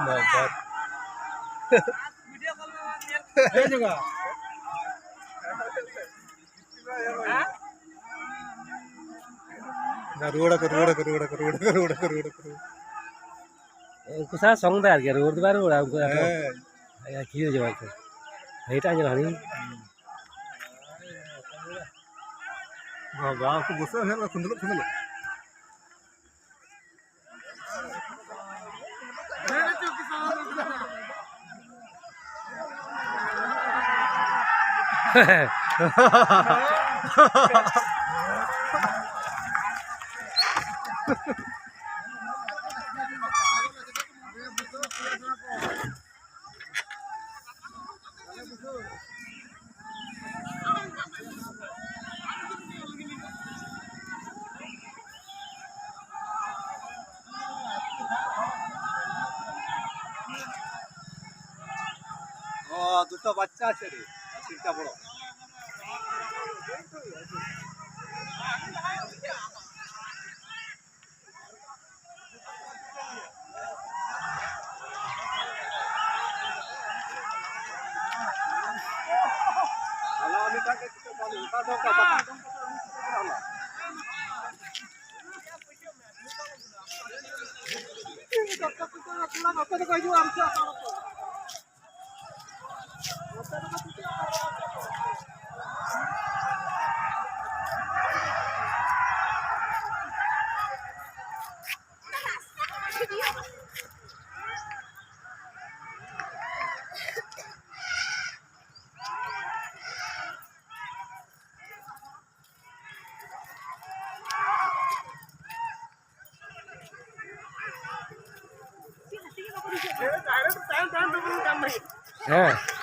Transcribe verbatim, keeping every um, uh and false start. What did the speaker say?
ᱵᱟᱵᱟ᱾ ᱨᱩᱣᱟᱹᱲ ᱟᱠᱚ, ᱨᱩᱣᱟᱹᱲ ᱟᱠᱚ, ᱨᱩᱣᱟᱹᱲ ᱟᱠᱚ, ᱨᱩᱣᱟᱹᱲ ᱟᱠᱚ, ᱨᱩᱣᱟᱹᱲ ᱟᱠᱚ, ᱨᱩᱣᱟᱹᱲ ᱟᱠᱚ᱾ ᱩᱱᱠᱩ ᱥᱟᱶ ᱥᱚᱝ ᱫᱚ ᱟᱨᱠᱤ, ᱨᱩᱣᱟᱹᱲ ᱫᱚ ᱵᱟᱭ ᱨᱩᱣᱟᱹᱲᱟ, ᱩᱱᱠᱩ ᱫᱚ ᱦᱮᱸ᱾ ᱟᱭᱟᱜ ᱠᱷᱤᱨ ᱡᱚᱢᱟ ᱠᱚ᱾ ᱦᱮᱡ ᱴᱟᱜ ᱧᱮᱞ ᱦᱟᱹᱱᱤ᱾ ᱵᱟᱵᱟ, ᱩᱱᱠᱩ ᱵᱩᱥᱟᱹᱜ ᱧᱮᱞ ᱠᱚ ᱠᱷᱩᱸᱫᱽᱞᱩᱜ ᱠᱷᱩᱸᱫᱽᱞᱩᱜ᱾ ও, দুটো বাচ্চা আছে রে, তিনটা বড়। ᱦᱮᱸ᱾